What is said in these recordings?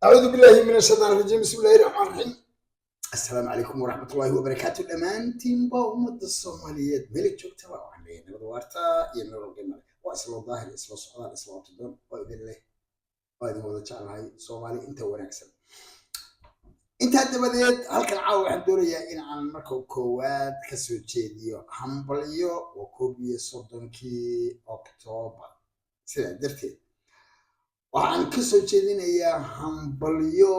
Acuudu billahi min ashaytaan rajiim. Bismi illahi raxmaan raxiim. Assalaamu calaykum waraxmatullaahi wabarakaatu. Dhammaantiinba ummadda Soomaaliyeed meel joogtaba waxaan leeyahay nabad waarta iyo nolol qiimo leh. Waa isla daahir, isla socdaal, isla waqtidoon oo idin leh, waa idin wada jeclahay Soomaali inta wanaagsan. Intaa dabadeed, halkan caawa waxaan doonayaa in aan marka koowaad kasoo jeediyo hambalyo. Waa 31-kii Oktoobar, sidaa darteed waxaan kasoo jeedinayaa hambalyo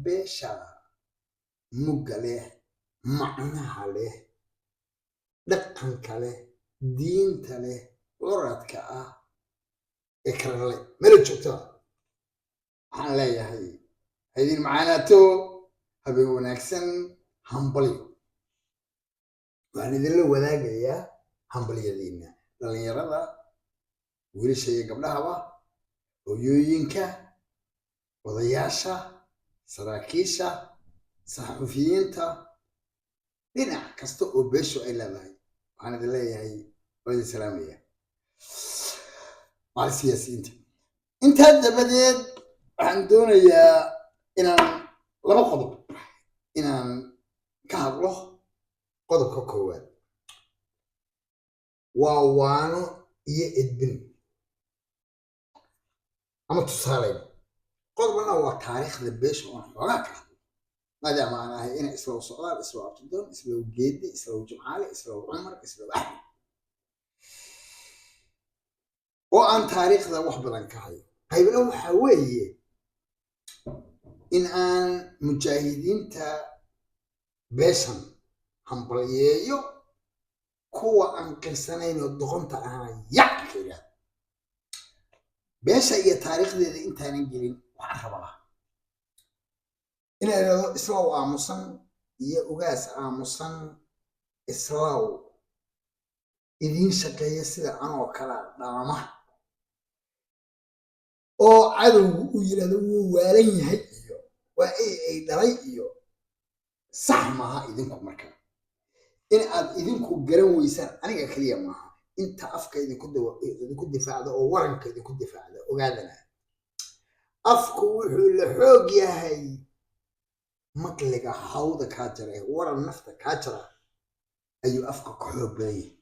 beesha mugga leh, macnaha leh, dhaqanka leh, diinta leh, curadka ah ee kararle mela joogtada. Waxaan leeyahay ha idin macaanaato, habeen wanaagsan, hambalyo. Waxaan idinla wadaagayaa hambalyadiina, dhallinyarada, wiilasha iyo gabdhahaba, hooyooyinka, odayaasha, saraakiisha, saxufiyiinta, dhinac kasta oo beeshu ay leedahay. Waxaan idin leeyahay waa idin salaamaya macal siyaasiyiinta. Intaa dabadeed, waxaan doonayaa inaan laba qodob inaan ka hadlo. Qodobka koowaad waa waano iyo edbin ama tusaaleyn. Qodobna waa taariikhda beesha oon xoogaa ka hadlo, maadaama aan ahay inay islow Socdaal, islow Abtidoon, islow Geedi, islow Jimcaale, islow Cumar, islow Axmed, oo aan taariikhda wax badan ka hayo. Qaybna waxaa weeye in aan mujaahidiinta beeshan hambalyeeyo, kuwa aan qirsanayn oo doqonta ahna yac ka yidhahdo. Beesha iyo taariikhdeeda intaanan gelin, waxaan rabaa inaan idhahdo islaw aamusan iyo ugaas aamusan, islaw idiin shaqeeya sida anoo kala dhaama oo cadowgu uu yidhahdo wuu waalan yahay iyo waa ay ay dhalay iyo sax maaha. Idinku marka in aad idinku garan weysaan aniga keliya maaha, inta afka idinku difaacda oo waranka idinku difaacda. Ogaadana, afku wuxuu la xoog yahay maqliga hawda kaa jara ee waran nafta kaa jara ayuu afka ka xoog badan yahay.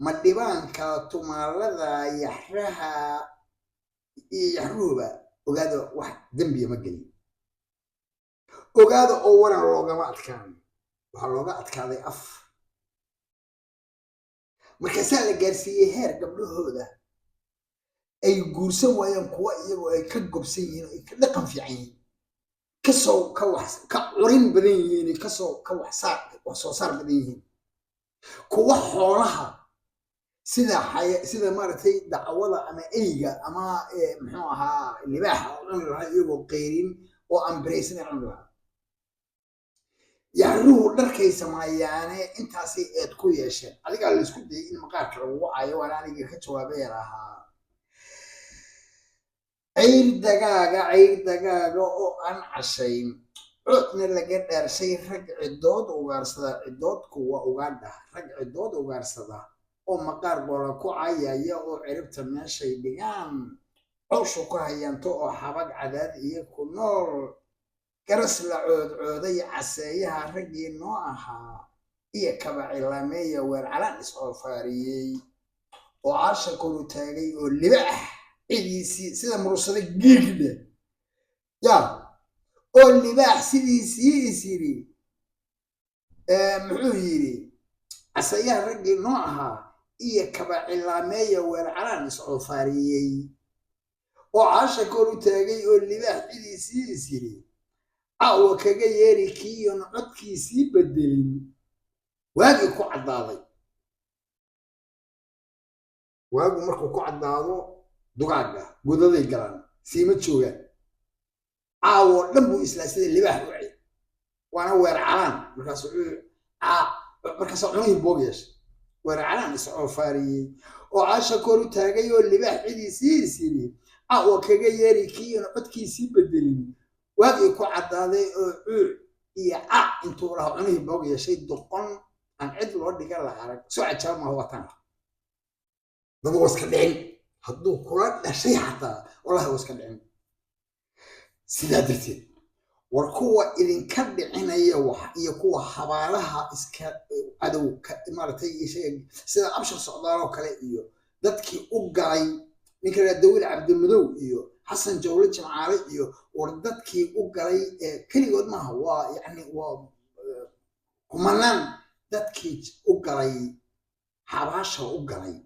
Ma dhibaanka tumaalada yaxraha iyo yaxruhuba, ogaada, wax dembiya ma gelin. Ogaada oo waran loogama adkaan, waxaa looga adkaaday af. Markaasaa la gaarsiiyey heer gabdhahooda ay guursan waayaan kuwa iyagoo ay ka gobsan yihiin oo ay ka dhaqan fiican yihiin, kasoo ka wax ka curin badan yihiin, kasoo ka waxsaar wax soo saar badan yihiin, kuwa xoolaha sida sida maaragtay dacwada ama eyga ama muxuu ahaa libaaxa oo cuni lahaa iyagoo qeyrin oo aan biraysan cuni lahaa. Yaxruhu dharkay sameeyaane intaasay eed ku yeesheen. Adigaa laysku dayay in maqaarka lagugu cayo, waana aniga ka jawaabay lahaa: cayr dagaaga, cayr dagaaga oo aan cashayn, coodna laga dhaarshay, rag cidood ugaarsada. Cidoodku waa ugaadha. Rag cidood ugaarsada oo maqaar goola ku cayaya oo ciribta meeshay dhigaan cawshu ku hayaanto oo xabag cadaad iyo ku nool garas la coodcooday, caseeyaha raggii noo ahaa iyo kaba cilameeya weer calaan is-oofaariyey oo caasha koru taagay oo libaax cidiisii sida murursada giigdhe ya oo libaax sidiisii is yidhi. Muxuu yidhi? Caseeyaha raggii noo ahaa iyo kaba cilaameeya weer calaan is-oofaariyey oo caasha koru taagay oo libaax cidiisii is yidhi, caawa kaga yeeri kiiyon codkiisii bedelin. Waagii ku caddaaday, waagu markuu ku caddaado dugaagga godaday galaan, siima joogaan. Caawoo dhan buu islaa sida libaax u cay, waana weer calaan. Markaasuu cunihii boog yeeshay. Weer calaan is-coofaariyey oo caasha kor u taagay oo libaax cidiisii is yidhi, caawa kaga yeeri kiiyon codkiisii bedelin. Waagii ku caddaaday oo cuuc iyo cac intuu lahaa cunihii boog yeeshay, doqon aan cid loo dhiga la arag soo cajaaba maaha. Wataan dad waa iska dhicin, hadduu kula dhashay xataa wallahi waa iska dhicin. Sidaa darteed, war kuwa idinka dhicinaya wax iyo kuwa habaalaha iska cadow maaragtay, sida Abshir Socdaal oo kale iyo dadkii u galay ninka la Dawil Cabdimadow iyo Xasan Jawle Jimcaale iyo war dadkii u galay, keligood maaha, waa yacni waa kumanaan dadkii u galay xabaasha u galay.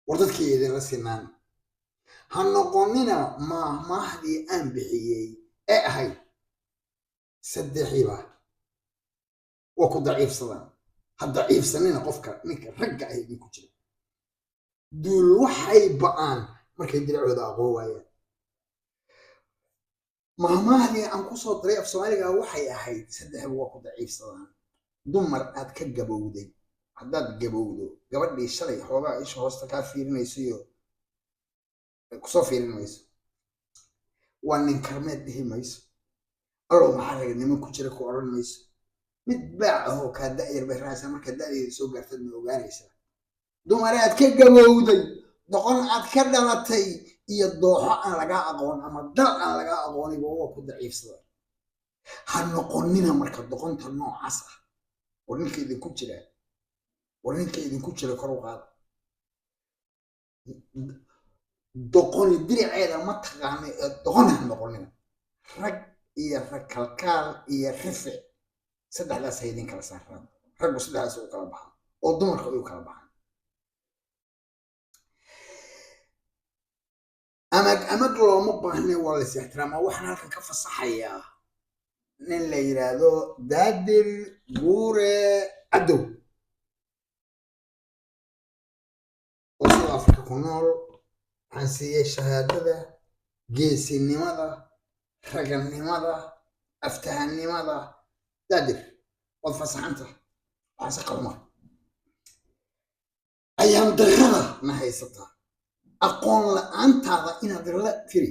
War dadkii idinla sinaan ha noqonina. Maahmaahdii aan bixiyey ee ahayd "Saddexiiba waa ku daciifsadaan", ha daciifsanina. Qofka ninka ragga ah idinku jira, duul waxay ba'aan markay diracooda aqoon waayaan. Maahmaahdii aan kusoo diray af Soomaaliga waxay ahayd "Saddexba waa ku daciifsadaan". Dumar aad ka gabowday, haddaad gabowdo, gabadhii shalay xoogaa isha hoosta kaa fiirinaysayo kusoo fiirin mayso, waa nin karmeed dhihi mayso, allow maxaa raganimo ku jira ku odhan mayso. Mid baac ahoo kaa da'yar bay raacaysaa. Markaa da'deeda soo gaartad ma ogaanaysaa. Dumar aad ka gabowday, doqon aad ka dhalatay iyo dooxo aan lagaa aqoon ama dal aan lagaa aqooniba waa ku daciifsada. Ha noqonina marka doqonta noocaas ah. War ninka idinku jira, war ninka idinku jira kor u qaada. Doqoni diriceeda ma taqaano ee doqon ha noqonina. Rag iyo rag kalkaal iyo rific, saddexdaas ha idin kala saaraan. Raggu saddexdaas u kala baxaan oo dumarka u kala baxaan. Amag amag looma baahne, waa la is ixtiraamaa. Waxaan halkan ka fasaxayaa nin la yidhaahdo Daadir Guure Cadow oo South Africa ku nool. Waxaan siiyey shahaadada geesinimada, raganimada, aftahanimada. Daadir, waad fasaxanta. Waxaase qalma ayaan darrada na haysataa, aqoon la-aantaada inaad la tiri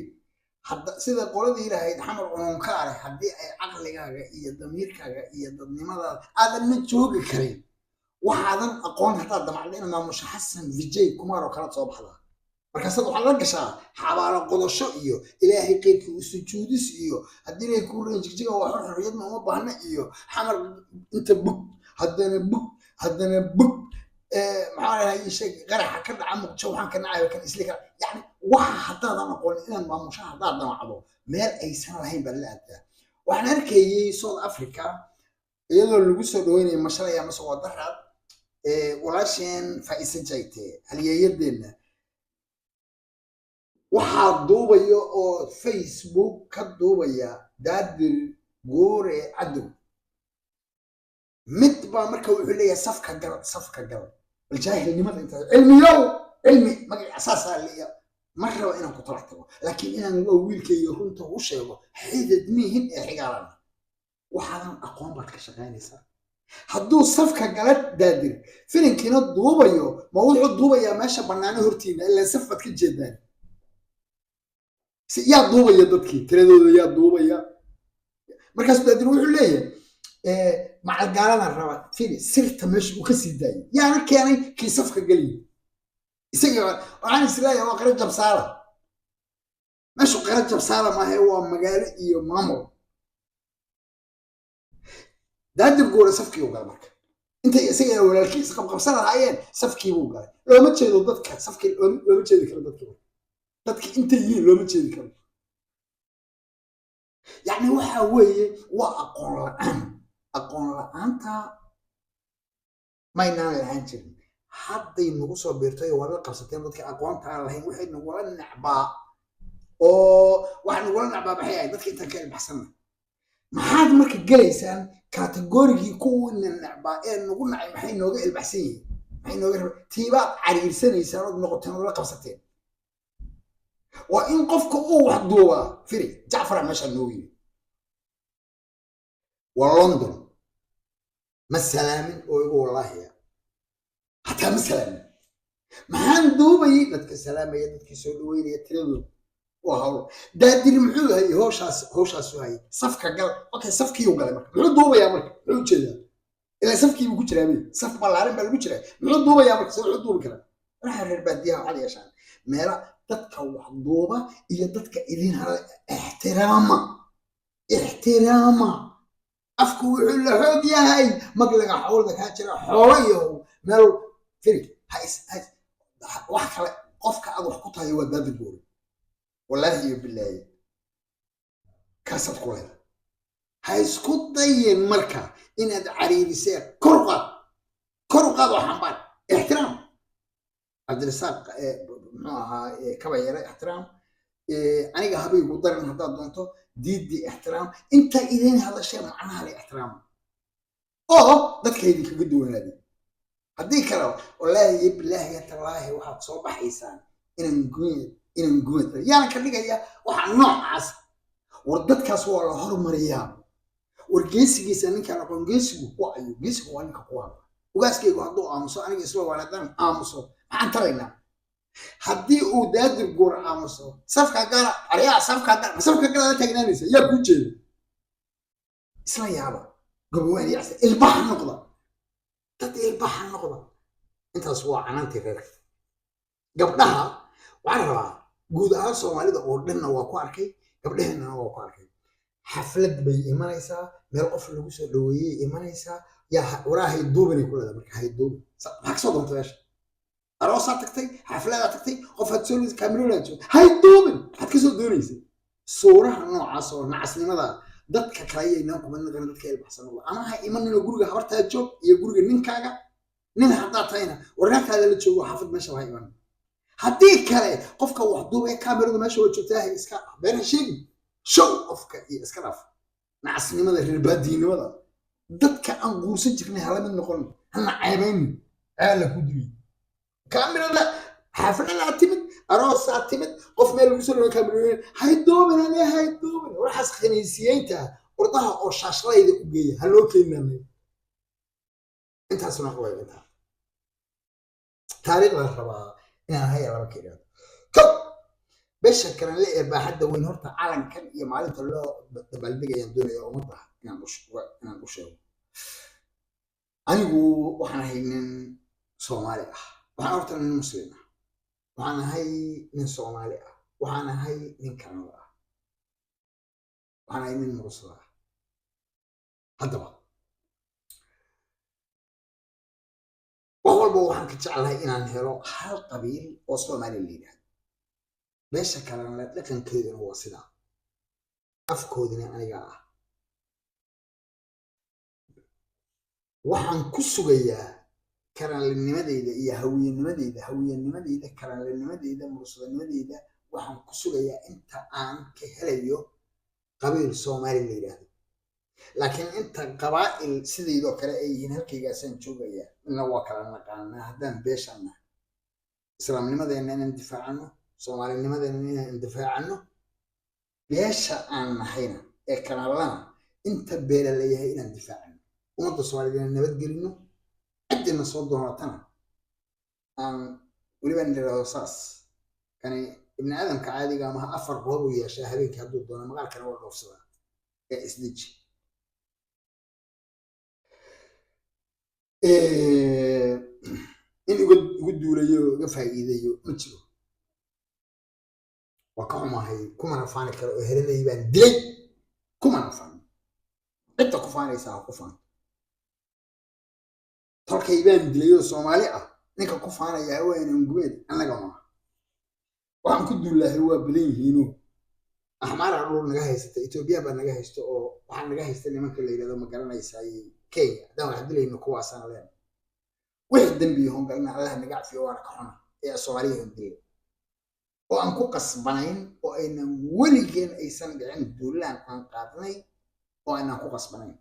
hadda sida qoladii lahayd Xamar cununkaare. Haddii ay caqligaaga iyo damiirkaaga iyo dadnimadaada aadan la joogi karin waxaadan aqoon, haddaad damacda inaad maamusho Xasan Vijay Kumaar oo kala soo baxdaa, markaasaad waxaad la gashaa xabaalo qodosho iyo Ilaahay qeyrkii u sujuudis iyo haddii Ilaahay kuu ran jigjiga waa xor, xorriyadna uma baahna iyo Xamar inta bug, haddana bug, haddana bug, maxaa lahay sheeg, qaraxa ka dhaca Muqdisho waxaan ka nacayo kan isli kara. Yani waxa haddaadan aqoonin inaad maamusho haddaad damacdo, meel aysan lahayn baad la aadaa. Waxaan arkayey South Africa iyadoo lagu soo dhaweynaya mashalaya mase waa daraad, walaasheen Faa'iise Jayte, halyeeyadeenna. Waxaa duubaya oo Facebook ka duubaya Daadir Guure Cadow. Mid baa marka wuxuu leeyahay "Safka gal, safka gal." Bal jaahilnimada intaas, cilmiyow cilmi magac asaasaa leeya. Ma rabo inaan ku talax tago, laakiin inaan waa wiilkayga runta u sheego. Xidid mihin ee xigaalana, waxaadan aqoon baad ka shaqaynaysaa. Hadduu safka gala Daadir, filinkiina duubayo, ma wuxuu duubayaa meesha bannaano hortiina? Ilaa saf baad ka jeedaan. Yaa duubaya dadkii tiradooda? Yaa duubaya? Markaasuu Daadir wuxuu leeyahay "Macalgaaladan raba." Fili sirta meesha uu ka sii daayay. Yaana keenay kii safka geliya isaga? Waxaan isleeyahay waa qara jabsaala meeshu. Qara jabsaala maaha, waa magaalo iyo maamul. Daadir Guura safkii u galay. Marka intay isaga walaalkiis qabqabsan lahaayeen, safkii buu galay. Looma jeedo dadka safkii, looma jeedi karo dadka. Dadka intay yihiin looma jeedi karo. Yacni waxa weeye waa aqoon la-aan. Aqoon la-aanta maynaan lahaan jirin, hadday nagu soo biirtay oo waad la qabsateen. Dadka aqoonta aan lahayn waxay nagula nacbaa oo waxa nagula nacbaa maxay ahayd? Dadka intaan ka ilbaxsanna maxaad marka gelaysaan category-gii kuwiina nacbaa ee nagu nacay? Maxay nooga ilbaxsan yihiin? Maxay nooga raba? Tiibaad cariirsanaysaan ood noqoteen ood la qabsateen. Waa in qofka uu wax duubaa firi. Jacfara meeshaa noogu yimi, waa London. Ma salaamin oo igu wallaahiya, hataa ma salaamin. Maxaan duubayay? Dadka salaamaya, dadkii soo dhaweynaya tiradooda waa hawl. Daadir muxuu hayay? Howshaas, howshaasu hayay. Safka gal, okay, safkiiu galay. Marka muxuu duubayaa? Marka muxuu ujeedaa? Ilaa safkiibuu ku jiraa bay, saf ballaaran baa lagu jiraa. Muxuu duubayaa marka? Se wuxuu duubi karaa? Waxaa reer baadiyaha waxaad yeeshaan meela Dadka wax duuba iyo dadka idin hala ixtiraama, ixtiraama. Afku wuxuu la xoog yahay maglaga xawlda kaa jira xoolo iyo meel firi ha is wax kale. Qofka aad wax ku tahay waa Daadir Goore, wallaahi iyo bilaahi kaasaad ku leedahay. Ha isku dayin marka inaad cariirisee. Kor u qaad, kor u qaad oo xambaar. Ixtiraam Cabdirasaaq, muxuu ahaa, Kabayare, ixtiraam. Aniga habaygu daran haddaad doonto diidii, ixtiraam. Inta idin hadashee macnaha la ixtiraama oo dadka idinkaga duwanaaday. Haddii kale, wallaahi iyo bilaahi iyo tallaahi, waxaad soo baxaysaan inaan gumeed, inaan gumeed yaana ka dhigaya waxa noocaas. War dadkaas waa la hormariyaa. War geesigiisa ninkaan aqoon, geesigu waa ayo? Geesigu waa ninka ku hadla. Ugaaskaygu hadduu aamuso, aniga isla waan haddaan aamuso, maxaan taraynaa? Haddii uu Daadir Guur aamuso, safka gala, aryaa, safka gala, safka gala, la taagnaanaysa yaa kuu jeeda? Isla yaaba gobawaan yacsa. Ilbaxa noqda, dad ilbaxa noqda. Intaas waa canaantii reerka. Gabdhaha waxaan rabaa, guud ahaan Soomaalida oo dhanna waa ku arkay, gabdhaheennana waa ku arkay. Xaflad bay imanaysaa, meel qof lagu soo dhaweeyey imanaysaa, yaa waraa hayduubinay ku leedahay. Marka hayduubin, maxaa kasoo doonta meesha? Aroosaa tagtay, xafladaa tagtay, qof had soo kaamirolaa jooga, hayduubin. Maxaad kasoo doonaysa suuraha noocaas oo nacasnimada? Dadka kale yaynaan kuma naqan. Dadka ilbaxsan noqda, ama ha imanino. Guriga habartaa joog iyo guriga ninkaaga. Nin haddaa tahayna, warnaagtaada la joogo, xaafad meesha ha imanin. Haddii kale qofka wax duubaya, kaamiradu meesha waa joogtaa, iska been ha sheegin, show qofka iyo iska dhaaf nacasnimada, reerbaadiinimada. Dadka aan guursan jirnay hala mid noqon, hana ceebaynin, ceela ku dili. Kaamirada xaafladaa timid, aroosaa timid, qof meel lagu soo dhawo, kaamirooyin haydoobin, ale haydoobin. Waxaas khaniisiyeynta ordaha oo shaashlayda u geeya ha loo keenanay. Intaasna waa intaa. Taariikhda rabaa inaan haya laba ka idhaahdo. Kow, besha Karanle ee baaxadda weyn, horta calankan iyo maalinta loo dabaaldegayaan doonaya ummadda inaan u sheego. Anigu waxaan ahay nin Soomaali ah, waxaan horta nin Muslim ah, waxaan ahay nin Soomaali ah, waxaan ahay nin Karanle ah, waxaan ahay nin Mursada ah. Haddaba wax walba waxaan ka jeclahay inaan helo hal qabiil oo Soomaali la yidhahdo. Beesha Karanle dhaqankeeduna waa sidaa, afkoodina aniga ah. Waxaan ku sugayaa karanlenimadeyda iyo hawiyenimadeyda, hawiyenimadeyda, karanlenimadeyda, mursadanimadeyda. Waxaan ku sugayaa inta aan ka helayo qabiil Soomaali la yidhaahdo. Laakiin inta qabaa'il sidaydoo kale ay yihiin, halkaygaasaan joogayaa. Ina waa kala naqaanaa haddaan beeshaan nahay. Islaamnimadeenna inaan difaacano, Soomaalinimadeenna inaan difaacano, beesha aan nahayna ee kanaalana inta beela leeyahay inaan difaacano, ummadda Soomaaliyed inaan nabadgelino, ciddina soo doonatana aan weliba nidhaahdo saas. Kani ibni aadamka caadiga amaha afar qoob uu yeeshaa habeenkii hadduu doono, maqaarkana waa dhoofsadaa ee isdeji. In igu duulayo oo iga faa'iideeyo ma jiro. Waa ka xumahay, kumana faani karo oo heladay baan dilay, kumana faani. Cidda ku faanaysa ha ku faanto. Tolkay baan dilay oo Soomaali ah ninka ku faanaya haweenan gubeed annaga maaha. Waxaan ku duulahay waa badan yihiino. Axmaaraa dhul naga haysata, Etoobiya baa naga haysta, oo waxaa naga haysta nimanka la yidhahdo, ma garanaysaay, Kenya. Haddaan wax dilayno kuwaasaan leena. Wixii dembi hongalna Allah naga cafiyo, waana ka xuna ee Soomaaliya dilay oo aan ku qasbanayn, oo aynan weligeen aysan dhicin duulaan aan qaadnay oo aynan ku qasbanayn.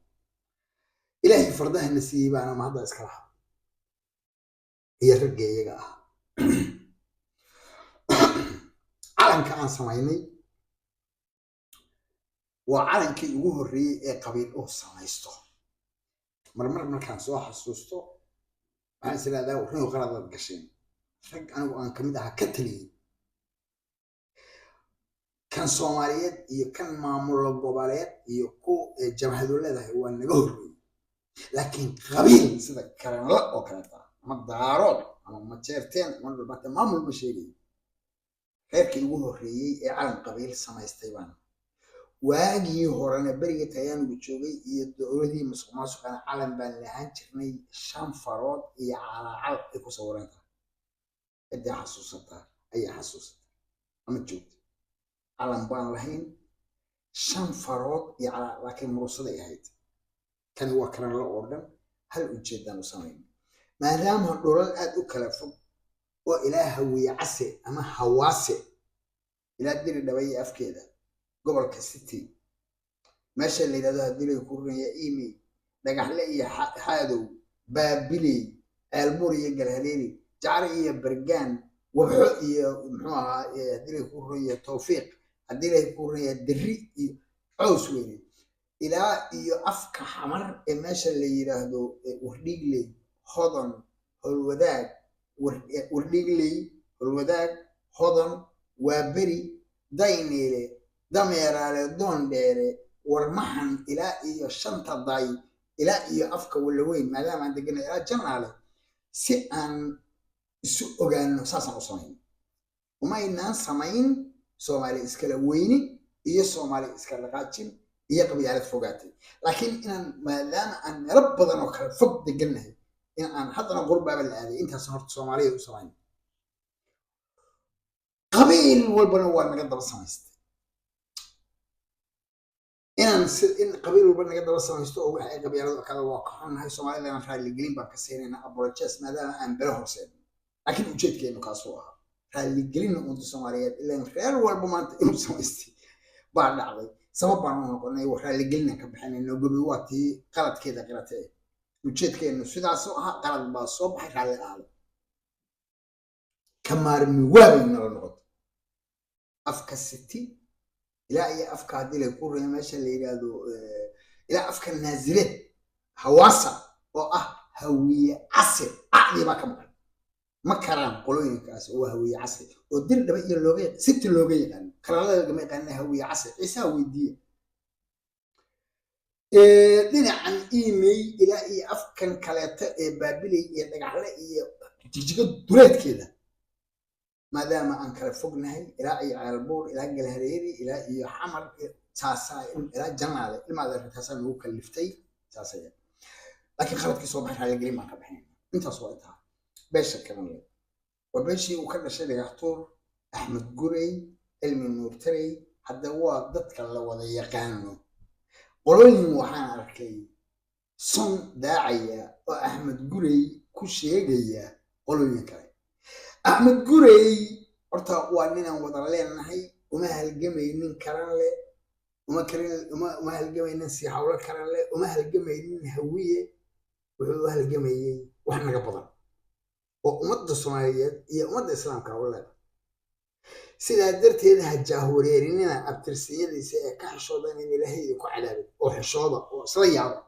Ilaahay fardaha na siiyey baana mahadda iska lahaa iyo ragga iyaga ah. Calanka aan samaynay waa calankii ugu horreeyey ee qabiil uu samaysto. Marmar markaan soo xasuusto waxaan is idhahdaa, warniyo qaladaad gasheen. Rag anigu aan kamid ahaa ka taliyey kan Soomaaliyeed iyo kan maamulo goboleed iyo ku jabhadu leedahay waa naga horreeyey. Laakiin qabiil sida Karanla oo kaleeta ama Daarood ama Majeerteen ama Dhulbata maamul ma sheegayo. Reerkii ugu horreeyey ee calan qabiil samaystay baan. Waagii horena, beriga Talyaanigu joogay iyo dowladii musuq maasuqana, calan baan lahaan jirnay, shan farood iyo calaacal ay ku sawiran tahay. Ciddii xasuusataa ayaa xasuusata ama joogta. Calan baan lahayn, shan farood iyo calaacal, laakiin murusaday ahayd. Kani waa karanlo oo dhan. Hal ujeedaan u samayn, maadaama dhulal aad u kala fog oo ilaa Hawiye Case ama Hawaase ilaa Diri Dhabaye afkeeda, gobolka City meesha la yidhahdo, haddii lay kurinaya Email, Dhagaxle iyo Xaadow, Baabiley, Ceelbuur iyo Galhareeri, Jacre iyo Bergaan, Wabxo iyo muxuu ahaa, haddii lay kurinaya Tawfiiq, haddii lay kurinaya Diri iyo Cows Weyne, ilaa iyo afka Xamar ee meesha la yidhaahdo Wardhiigley, Hodon, Howlwadaag, Wardhiigley, Howlwadaag, Hodon, Waaberi, Dayniile, Dameeraale, Doondheere, Warmaxan, ilaa iyo Shanta Day, ilaa iyo afka Walaweyn, maadaama aan degana ilaa Janaale, si aan isu ogaano saasaan u samayn. Umaynaan samayn Soomaali iskala weyni iyo Soomaali iskala dhaqaajin iyo qabyaalad fogaatay, laakiin inaan maadaama aan meelo badan oo kale fog degannahay, in aan haddana qurbaaba la aaday. Intaas horta Soomaaliya u samayn. Qabiil walbana waa naga daba samaystay. Inaan si in qabiil walba naga daba samaysto oo waxa ay qabyaaladu kale, waa ka xunnahay. Soomaalidana raaligelin baan ka siinayna, apologies, maadaama aan belo horseedno, laakiin ujeedkeenu kaasuu ahaa raaligelinna ummadda Soomaaliyeed. Ilaan reer walba maanta inuu samaystay baa dhacday, sabab baan u noqonay, raaligelinaan ka bixinayno. Gobi waa tii qaladkeeda qiratee. Ujeedkeenu sidaasoo ahaa, qalad baa soo baxay, raalli aado, ka maarmi waabay nala noqotay. Afka City ilaa iyo afka, haddii lay ku reeyo meesha la yidhaahdo, ilaa afka Naazireed, Hawaasa oo ah Hawiye Case, cacdii baa ka maqan, ma karaan qolooyinkaas oo Hawiye Case oo Dir Dhaba iyo looga City looga yaqaano, karaalada lagama yaqaana Hawiye Case. Ciisaha weydiiya. Dhinacan Email ilaa iyo afkan kaleeto ee Baabiley iyo Dhagaxle iyo Jigjigo duleedkeeda, maadaama aan kala fognahay, ilaa iyo Ceelbuur, ilaa Galhareeri, ilaa iyo Xamar, saasaa ilaa Janaale, ilmaada taasaa nagu kaliftay saasaya. Laakiin khaladkii soo baxay raaligelin baan ka bixinayna. Intaas waa intaa. Beesha Karanle waa beeshii uu ka dhashay Dhagaxtuur, Axmed Gurey, Cilmi Nuurtarey. Hadda waa dadka la wada yaqaano. Qolooyin waxaan arkay son daacaya oo Axmed Gurey ku sheegaya qolooyin kale. Axmed Gurey horta waa ninaan wada leenahay. Uma halgamaynin Karanle, uma karin, uma halgamaynin si hawlo Karanle, uma halgamaynin Hawiye. Wuxuu u halgamayey wax naga badan oo ummadda Soomaaliyeed iyo ummadda Islaamka u leedahay. Sidaa darteed ha jaahwareerinina abtirsiyadiisa ee ka xishoodan in Ilaahay idinku cadaabin, oo xishooda oo isla yaaba.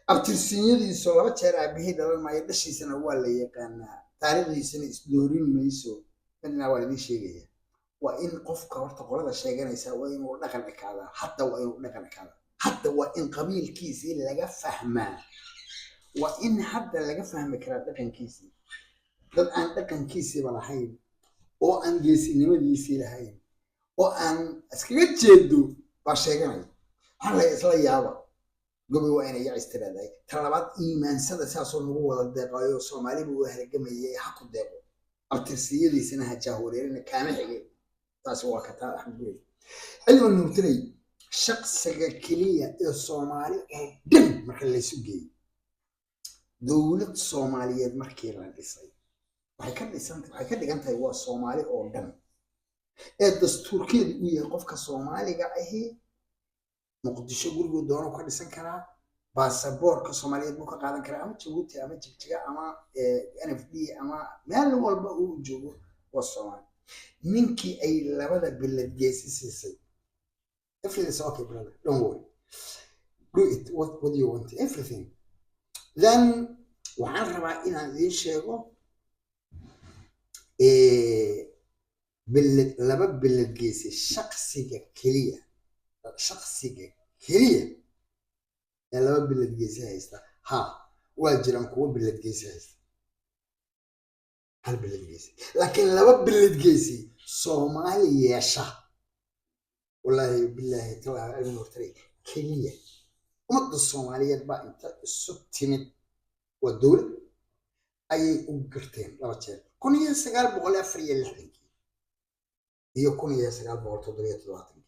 Abtirsiyadiisu laba jeer aabihii dhalan maayo, dhashiisana waa la yaqaanaa, taariikhdiisana isdoorin mayso. Midna waa idiin sheegaya: waa in qofka horta qolada sheeganaysa waa inuu dhaqan ekaadaa. Hadda waa inuu dhaqan ekaadaa. Hadda waa in qabiilkiisii laga fahmaa. Waa in hadda laga fahmi karaa dhaqankiisii. Dad aan dhaqankiisiiba lahayn oo aan geesinimadiisii lahayn oo aan iskaga jeedo baa sheeganaya. Waxaan la isla yaaba. Gobi waa inay yacis tiraahday. Ta labaad, iimaansada saasoo nagu wada deeqayo. Soomaali buu u halgamayay, ha ku deeqo. Abtirsiyadiisana ha jaahwareerina, kaama xigay. Taasi waa kataa. Axmed Gurey, Cilmi Nuurtiley, shaqsiga keliya ee Soomaali oo dhan marka laysu geeyo, dowlad Soomaaliyeed markii la dhisay, waxay ka dhisanta, waxay ka dhigan tahay waa Soomaali oo dhan ee dastuurkeedu uu yahay qofka Soomaaliga ahi Muqdisho guriguu doono ka dhisan karaa, baasaboorka Soomaaliyeed buu ka qaadan karaa, ama Jabuuti ama Jigjiga ama NFD ama meel walba uu joogo, waa Soomaali. Ninkii ay labada bilad geesi siisay, everything is okay, brother, don't worry, do it what you want, everything. Then waxaan rabaa inaan idiin sheego bilad, laba bilad geesi, shaqsiga keliya ee laba bilad geesi haysta. Ha, waa jiraan kuwo bilad geesi haysta. Hal bilad geesi, laakiin laba bilad geesi Soomaali yeesha, wallaahi bilaahi talaahi, Cilmi Nuurtaray keliya. Ummadda Soomaaliyeed baa inta isu timid, waa dowlad, ayay u garteen laba jeer, 1964-kii iyo 1977-kii.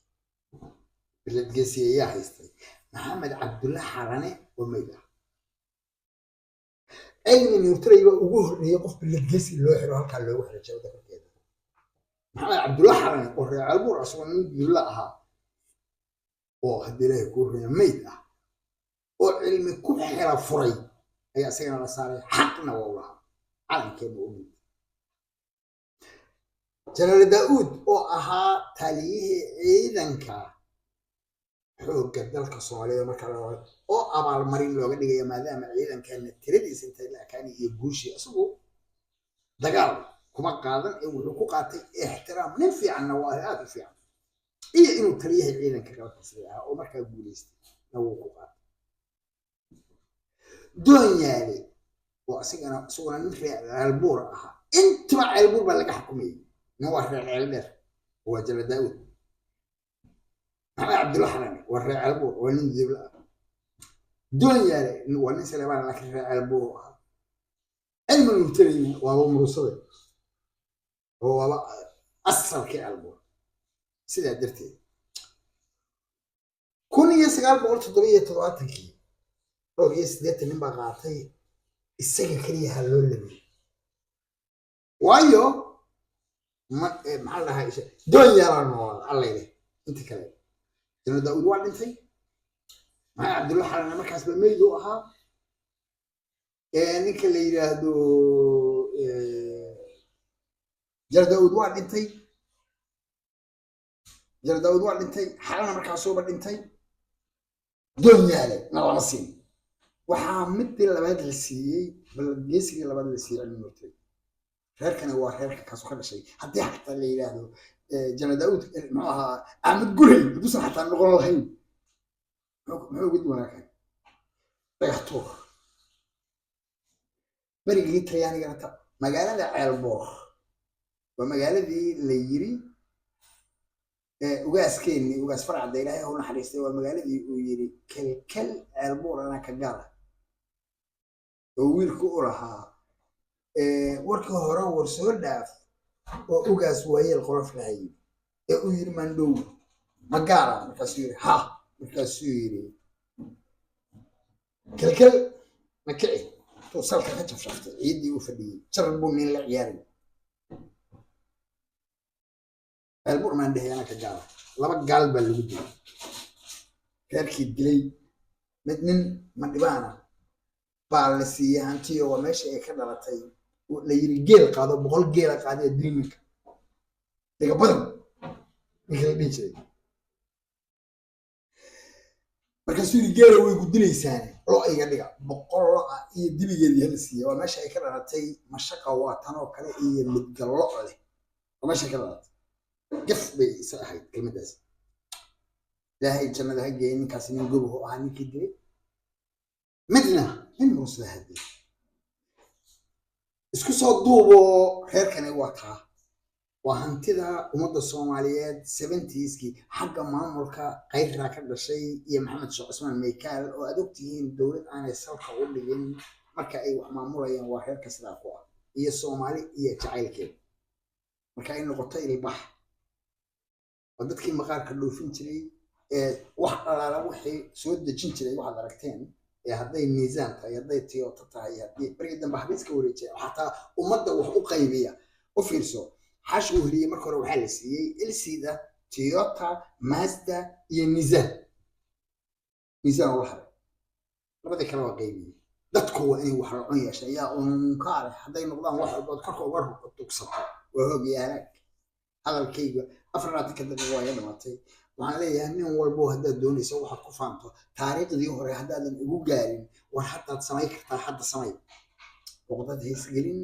Bilad geesi ayaa haystay Maxamed Cabdulla Xarane oo meyd ah. Cilmi Nuurtaray baa ugu horreeyey qof bilad geesi loo xiro, halkaa loogu xiro jabada korkeeda. Maxamed Cabdulla Xarane oo reer Ceelbuur, asagoo nin dulla ahaa oo haddii Ilaahay kuu runya meyd ah oo Cilmi ku xira furay ayaa isagana la saaray. Xaqna waa u lahaa, calankeena u dhintay. Jenaraal Daa'uud oo ahaa taliyihii ciidanka xoogga dalka Soomaaliyeed markaa la oo abaalmarin looga dhigaya, maadaama ciidankeena tiradiisa intay la ekaani iyo guushii, isagu dagaal kuma qaadan ee wuxuu ku qaatay ixtiraam, nin fiicanna waa aada u fiican, iyo inuu taliyaha ciidanka qalabka sida ahaa oo markaa guulaystay na wuu ku qaatay. Doonyaale oo isagana isaguna nin reer Ceelbuur ahaa, intuba Ceelbuur baa laga xukumayay, nin waa reer Ceeldheer, waa Jala Daa'uud. Maxamed Cabdulla Xarane waa reer Ceelbuur, waa nin dibla ah. Doonyaale waa nin Saleebaan, laakiin reer Ceelbuur u ahaa. Cilmi Nuurtarayna waaba Murusade oo waaba asalkii Ceelbuur. Sidaa darteed 1977-kii dhowr iyo siddeetan nin baa qaatay, isaga keliya ha loo labiyey. Waayo, maxaa la dhahaa, Doonyaalaa noolaa allayle, inta kale Janaal Daa'uud waa dhintay, Maxamed Cabdulla Xarane markaas ba meyd u ahaa, ninka la yidhaahdo Janaal Daa'uud waa dhintay, Janaal Daa'uud waa dhintay, Xarana markaasuuba dhintay, Doonyaale na lama siin. Waxaa midii labaad la siiyey, geesigii labaad la siiyey Cilmi Nuurtay. Reerkani waa reerka kaasu ka dhashay. Haddii xataa la yidhaahdo Janaal Daa'uud, muxuu ahaa, Axmed Gurey, hadduusan xataa noqon lahayn, muxuu uga duwanaa kan dhagax tuur berigii Talyaanigana? Ta magaalada Ceelboor waa magaaladii la yiri ugaaskeenii, ugaas Farcadda, Ilaahay ha u naxariistay, waa magaaladii uu yiri "Kelkel Ceelbuur anaa ka gaala", oo wiilku u lahaa warkii hore war soo dhaaf oo ugaas waayeel qolof lahay ee uu yiri "Mandhow ma gaala?" Markaasuu yiri "Ha." Markaasuu yiri "Kelkel ma kici." Intuu salka ka jafshaftay ciiddii uu fadhiyey, jar buu nin la ciyaaray. Ceelbuur maan dhehay anaa ka gaala. Laba gaal baa lagu dilay reerkii dilay, mid nin Madhibaana baa la siiyey hantiyo, waa meesha ay ka dhalatay la yiri geel qaado, 100 geela qaadaya, dil ninka dhiga badan, ninka la dhihi jiray. Markaasuu yiri "Geela way ku dilaysaane, lo iga dhiga." 100 lo ah iyo dibigeedii hala siiyey. Waa meesha ay ka dhalatay mashaqa waa tanoo kale iyo midgallo leh, waa meesha ka dhalatay. Gaf bay isa ahayd kelmaddaas. Ilaahay jannada ha geeyey ninkaasi, nin gobohu ahaa ninkii dilay. Midna nin Mursada hadiyay. Isku soo duuboo, reerkani waa taa, waa hantida ummadda Soomaaliyeed 70skii xagga maamulka. Kayraa ka dhashay iyo Maxamed Sheekh Cusmaan Meykaal oo aad ogtihiin dowlad aanay salka u dhigin marka ay wax maamulayaan, waa reerka sidaa ku ah iyo Soomaali iyo jacaylkeeda marka ay noqoto ilbax. Waa dadkii maqaarka dhoofin jiray ee wax alaala wixii soo dejin jiray, waxaad aragteen ee hadday miisaan tahay, hadday Toyota tahay, haddii barigii dambe xabiiska wareejiya, xataa ummadda wax u qaybiya. U fiirso, xash uu heliyey marka hore waxaa la siiyey Ilsida, Toyota, Mazda iyo Nissan. Nissan oo la haray, labadii kale waa qaybiyey. Dadku waa inay wax la cun yeeshaan yaa unkaa leh. Hadday noqdaan wax walbaad korka uga tugsato, waa hoog iyo halaag. Hadalkayga 24-ka daqiiqo waa iga dhamaatay. Waxaan leeyahay nin walbo, haddaad doonayso waxaad ku faanto taariikhdii hore, haddaadan igu gaarin, war haddaad samay kartaa, hadda samay. Cuqdad haysgelin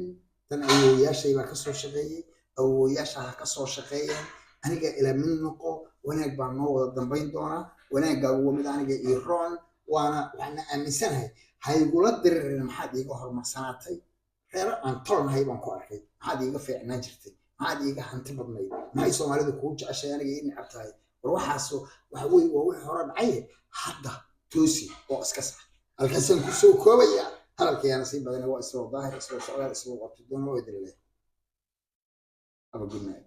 tan awoowayaashay baa kasoo shaqeeyey, awoowayaasha ha kasoo shaqeeyeen, aniga ila mid noqo. Wanaag baa noo wada dambayn doonaa, wanaaggaagu waa mid aniga ii roon, waana waxaana aaminsanahay. Haygula diririn maxaad iiga horumarsanaatay. Reero aan tolnahay baan ku arkay. Maxaad iiga fiicnaan jirtay? Maxaad iiga hanti badnayd? Maxay Soomaalidu kugu jeceshay, aniga ii necab tahay? War waxaas waxa weye waa wixii hore dhacaye, hadda toosi oo iska sax. Halkaasaan kusoo koobaya hadalkayaana sii badana. Waa isoo Daahir, isoo Socdaal, isoo Qabtidoon oo idin leh. Have a good night.